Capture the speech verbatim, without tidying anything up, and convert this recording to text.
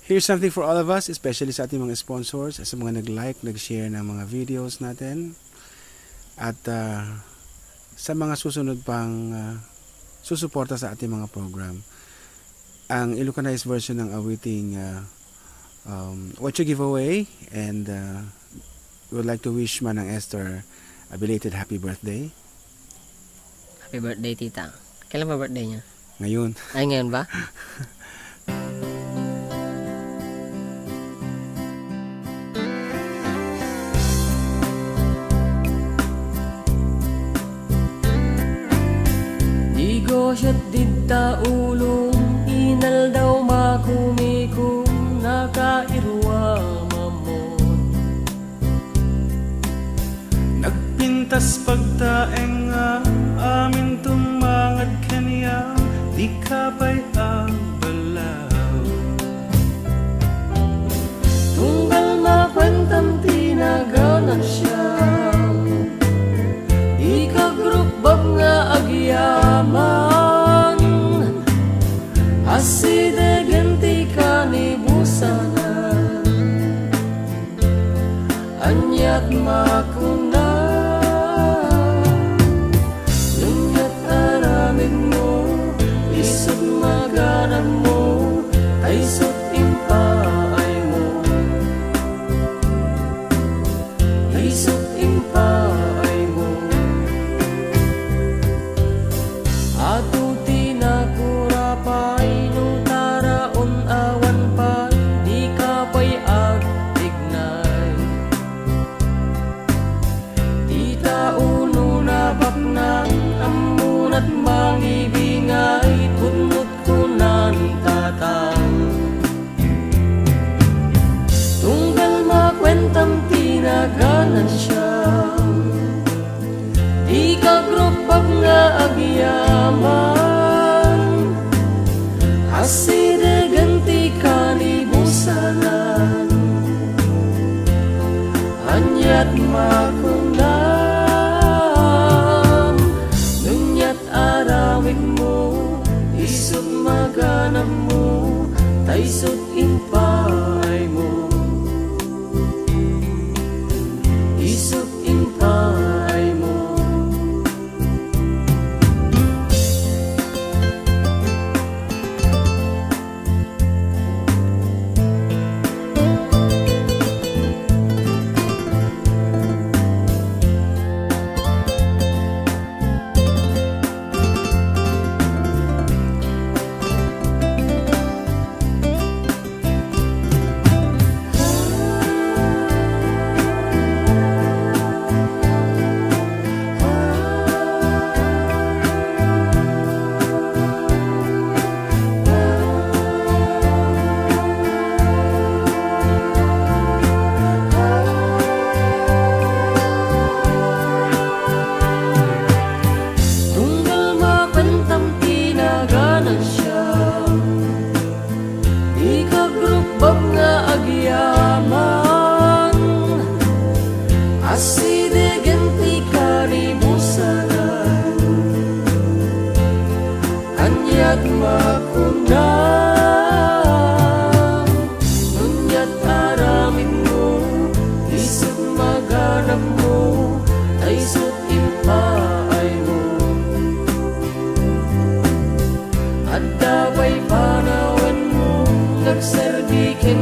Here's something for all of us, especially sa ating mga sponsors, sa mga nag-like, nag-share ng mga videos natin, at, ah, sa mga susunod pang, ah, susuporta sa ating mga program. Ang Ilocanized version ng awiting, ah, um, Ocho Giveaway, and, ah, we would like to wish Manang Esther a belated happy birthday. Happy birthday, tita. Kailan ba birthday niya? Ngayon. Ay, ngayon ba? Di gosiat dita ulong, inaldaw makumikom, nakairuam amon. Nagpintas pagtaeng nga amin tumangad kaniam, di ka pay agbalaw. Tunggal makuentam ti naganansiam, di ka agrukbab nga agyaman, asidegen ti kanibusanan. Aniat makuna, nuniat aramidmo, isut maganammo, ta isut impaaymo. Isut impaaymo. Adu ti nakurapay, no taraon awan pay, di ka pay agtignay. Ti tao no nabaknang, ammonat mangibingay, pudno kunan tatang. Tunggal makuentam ti naganansiam, di ka agrukbab nga agyaman, asidegen ti kanibusanan. Aniat makunam, nuniat aramidmo, isut maganammo, ta isut impaaymo. Isut impaaymo. Tunggal makuentam ti naganansiam, di ka agrukbab nga agyaman, asidegen ti kanibusanan. Aniat makunam, nuniat aramidmo, isut maganammo, ta isut impaaymo. Adda pay panawenmo, nagserbi ken